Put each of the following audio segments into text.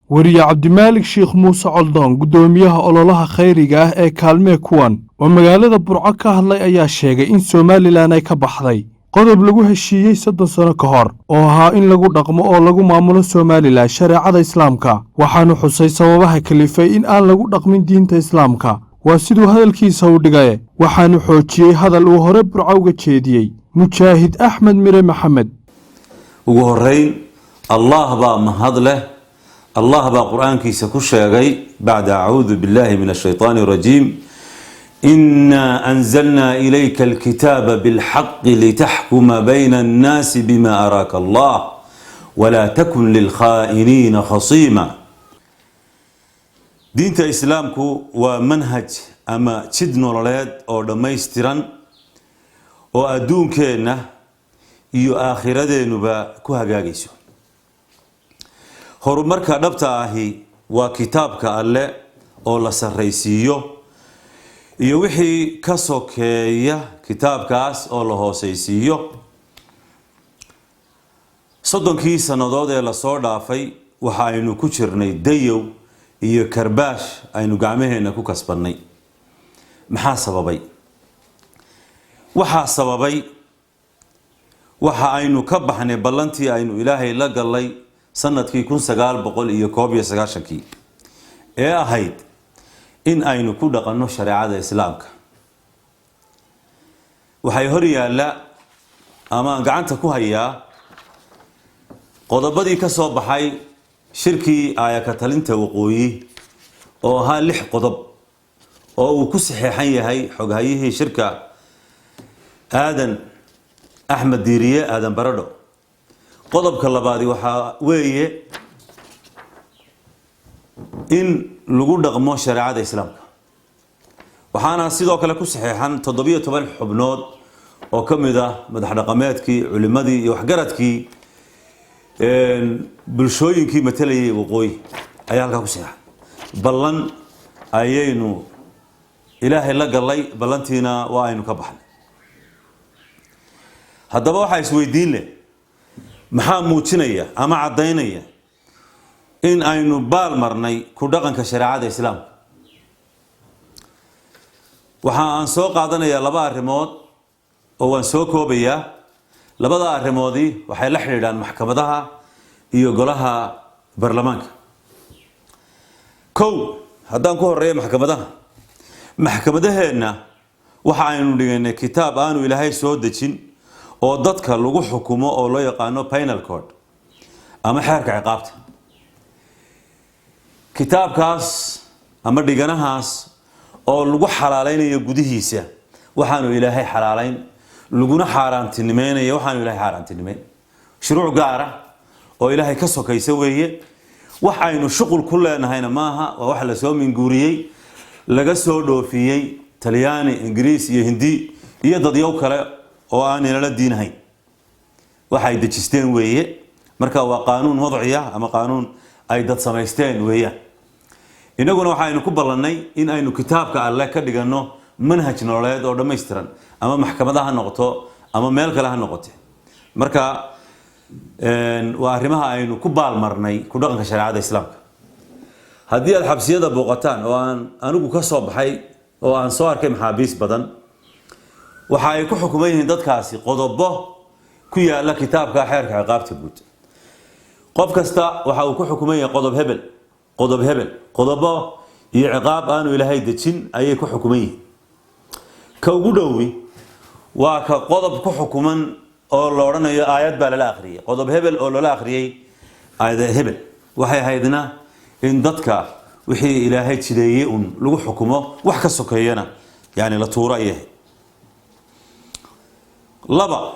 Weriye Cabdimaalik Sheikh Muuse Coldoon, guddoomiyaha ololaha khayriga ah ee Kaalmee Kuwan, oo magaalada Burco ka hadlay, ayaa sheegay in Somalilan ay ka baxday qodob lagu heshiiyey 30 sano ka hor oo ahaa in lagu dhaqmo oo lagu maamulo Somalilan shareecada Islaamka. Waxaanu xusay sababaha kalifay in aan lagu dhaqmin diinta Islaamka, waa siduu hadalkiisa u dhigaye. Waxaanu xoojiyey hadal uu hore Burco uga jeediyey Mujaahid Axmed Mire Maxamed. Ugu horeyn, Allah baa mahad leh. Allah baa Qur-aankiisa ku sheegay bacda acuudu billahi min ashaytaani arajiim: "Inaa anzalnaa ilayka alkitaaba bilxaqi litaxkuma bayna annaasi bima araaka Allah walaa takun lilkhaa'iniina khasiima." Diinta Islaamku waa manhaj ama jid nololeed oo dhammaystiran oo adduunkeenna iyo aakhiradeennuba ku hagaagayso. Horumarka dhabta ahi waa kitaabka Alle oo la sarraysiiyo iyo wixii ka sokeeya kitaabkaas oo la hoosaysiiyo. 30kii sannadood ee lasoo dhaafay waxa aynu ku jirnay dayow iyo karbaash aynu gacmaheenna ku kasbannay. Maxaa sababay? Waxaa sababay waxa aynu ka baxnay ballantii aynu Ilaahay la gallay sanadkii 1991kii ee ahayd in aynu ku dhaqanno shareecada Islaamka. Waxay hor yaalla ama aan gacanta ku hayaa qodobadii ka soo baxay shirkii aayaka talinta waqooyi oo ahaa lix qodob oo uu ku saxeexan yahay xoghayihii shirka, Aadan Axmed Diiriye, Aadan Baradho. Qodobka labaadi waxaa weeye in lagu dhaqmo shareecada Islaamka. Waxaana sidoo kale ku saxeexan 17 xubnood oo ka mid ah madax dhaqameedkii, culimadii iyo waxgaradkii bulshooyinkii matalayay waqooyi ayaa halkaa ku saxeexan. Ballan ayaynu Ilaahay la gallay, ballantiina waa aynu ka baxnay. Haddaba waxaa isweydiin leh: maxaa muujinaya ama caddaynaya in aynu baal marnay ku dhaqanka shareecada Islaamka? Waxa aan soo qaadanayaa laba arrimood oo waan soo koobayaa. Labada arrimoodii waxay la xidhiidhaan maxkamadaha iyo golaha baarlamaanka. Kow, haddaan ku horeeyo maxkamadaha, maxkamadaheenna waxa aynu dhigaynay kitaab aanu Ilaahay soo dejin oo dadka lagu xukumo oo loo yaqaano penal code ama xeerka ciqaabta. Kitaabkaas ama dhiganahaas oo lagu xalaaleynayo gudihiisa waxaanu Ilaahay xalaaleyn, laguna xaaraantinimeynayo waxaanu Ilahay xaaraantinimeyn, shuruuc gaara oo Ilaahay ka sokaysa weeye. Wax aynu shuqul ku leenahayna maaha. Waa wax lasoo minguuriyey, laga soo dhoofiyey Talyaani, Ingiriis iyo Hindi iyo dadyow kale oo aan inala diinahayn waxay dejisteen weeye. Marka waa qaanuun wadciya ama qaanuun ay dad samaysteen weeyaan. Innaguna waxaynu ku ballannay in aynu kitaabka Alle ka dhiganno manhaj nololeed oo dhammaystiran, ama maxkamada ha noqoto ama meel kale ha noqote. Marka waa arrimaha aynu ku baalmarnay ku dhaqanka shareecada Islaamka. Haddii aad xabsiyada booqataan, oo aan anigu ka soo baxay oo aan soo arkay maxaabiis badan, waxa ay ku xukuman yihiin dadkaasi qodobo ku yaala kitaabka xeerka ciqaabta guud. Qof kasta waxa uu ku xukuman yahay qodob hebel, qodob hebel, qodobo iyo ciqaab aanu Ilaahay dejin ayay ku xukuman yihiin. Ka ugu dhowi waa ka qodob ku xukuman oo la odhanayo aayad baa lala akhriyay, qodob hebel oo lala akhriyey aayad hebel. Waxay ahaydna in dadka wixii Ilaahay jideeyey un lagu xukumo, wax ka sokeeyana yani la tuuro ayay ahayd. Laba,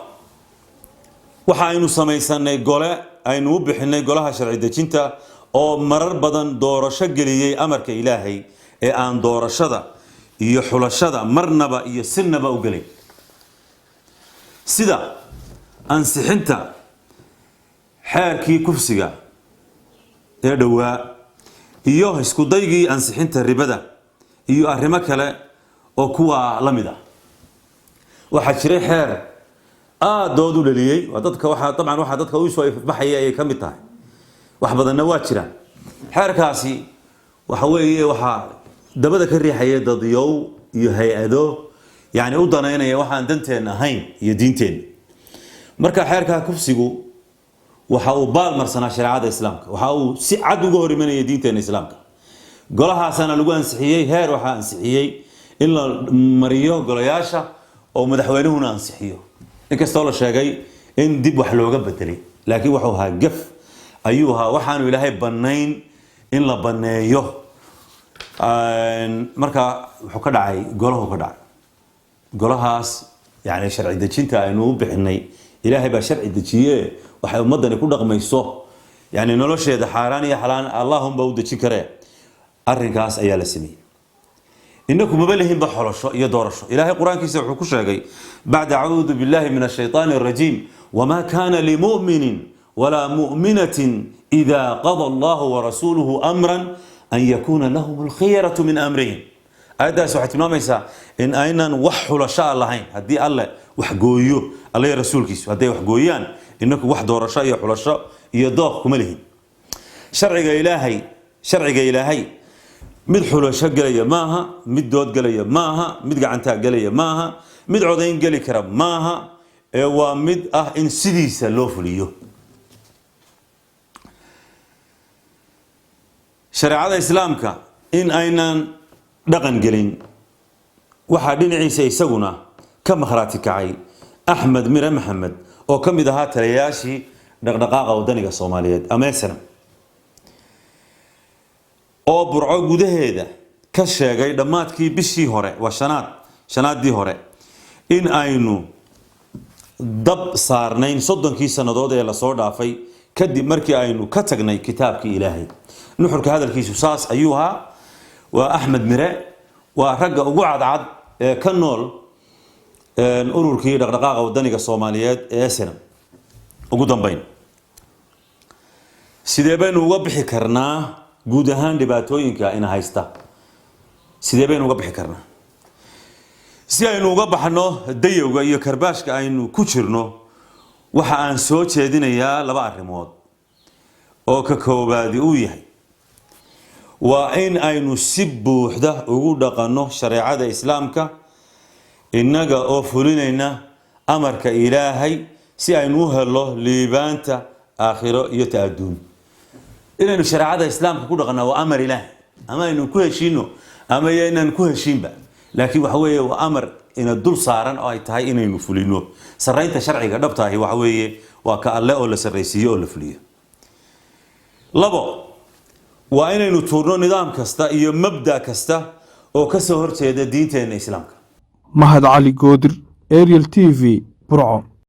waxa aynu samaysanay gole aynu u bixinay golaha sharci dejinta oo marar badan doorasho geliyey amarka Ilaahay ee aan doorashada iyo xulashada marnaba iyo sinaba u gelin, sida ansixinta xeerkii kufsiga ee dhowaa iyo iskudaygii ansixinta ribada iyo arrimo kale oo kuwaa la mid ah. Waxaa jiray xeer aada dood u dhaliyey. Waa dadka waxaa dabcan waxaa dadka u soo ifbaxaya ayay ka mid tahay, wax badanna waa jiraan. Xeerkaasi waxa weeye waxaa dabada ka riixaya dadyow iyo hay-ado yani u danaynaya waxaan danteenna ahayn iyo diinteenna. Marka xeerkaa kufsigu waxa uu baal marsanaa shareecada Islaamka, waxa uu si cad uga hor imanaya diinteena Islaamka. Golahaasana lagu ansixiyey. Heer waxaa ansixiyey in la mariyo golayaasha oo madaxweynuhuna ansixiyo, inkastoo la sheegay in dib wax looga bedelay, laakiin wuxuu ahaa gaf ayuu ahaa, waxaanu Ilaahay bannayn in la banneeyo. Marka wuxuu ka dhacay golahu ka dhacay golahaas, yani sharci dejinta aynu u bixinay. Ilaahay baa sharci dejiye, waxay ummadani ku dhaqmayso, yani nolosheeda xaaraan iyo xalaan Allahumba u dejin karee. Arrinkaas ayaa la sameeyey. Inaku maba lihinba xulasho iyo doorasho. Ilaahay Qur-aankiisa wuxuu ku sheegay bacda acuudu billahi min ashaytaani arajiim: wamaa kana limuminin walaa mu'minatin ida qada Allahu warasuuluhu amran an yakuuna lahum alkhiyaratu min amrihim. Aayaddaas waxay tilmaamaysaa in aynan wax xulasho a lahayn. Haddii Alle wax gooyo, Alle iyo rasuulkiisu hadday wax gooyaan, inaku wax doorasho iyo xulasho iyo dooq kuma lihin. Sharciga Ilaahay, sharciga Ilaahay mid xulasho gelaya maaha, mid dood gelaya maaha, mid gacantaa gelaya maaha, mid codayn geli kara maaha, ee waa mid ah in sidiisa loo fuliyo. Shareecada Islaamka in aynan dhaqan gelin waxaa dhinaciisa isaguna ka makhraati kacay Axmed Mire Maxamed, oo ka mid ahaa taliyayaashii Dhaqdhaqaaqa Wadaniga Soomaaliyeed ama SNM, oo Burco gudaheeda ka sheegay dhammaadkii bishii hore, waa shanaad, shanaadii hore, in aynu dab saarnayn 30kii sannadood ee lasoo dhaafay kadib markii aynu ka tagnay kitaabkii Ilaahay. Nuxurka hadalkiisu saas ayuu ahaa. Waa Axmed Mire, waa ragga ugu cadcad ee ka nool ururkii Dhaqdhaqaaqa Wadaniga Soomaaliyeed ee SNM. Ugu dambeyn, sidee baynu uga bixi karnaa guud ahaan dhibaatooyinka ina haysta? Sidee baynu uga bixi karnaa? Si aynu uga baxno dayowga iyo karbaashka aynu ku jirno, waxa aan soo jeedinayaa laba arrimood, oo ka koobaadi uu yahay waa in aynu si buuxda ugu dhaqanno shareecada Islaamka, innaga oo fulinayna amarka Ilaahay, si aynu u helo liibaanta aakhiro iyo ta adduun. Inaynu shareecada Islaamka ku dhaqanna waa amar Ilaahay, ama aynu ku heshiino ama yaynaan ku heshiinba, laakiin waxa weeye waa amar ina dul saaran oo ay tahay inaynu fulino. Sarraynta sharciga dhabta ahi waxa weeye waa ka Alle oo la sarraysiiyo oo la fuliyo. Labo, waa inaynu tuurno nidaam kasta iyo mabda kasta oo ka soo horjeeda diinteenna Islaamka. Mahad Cali Goodir, Ariel TV, Burco.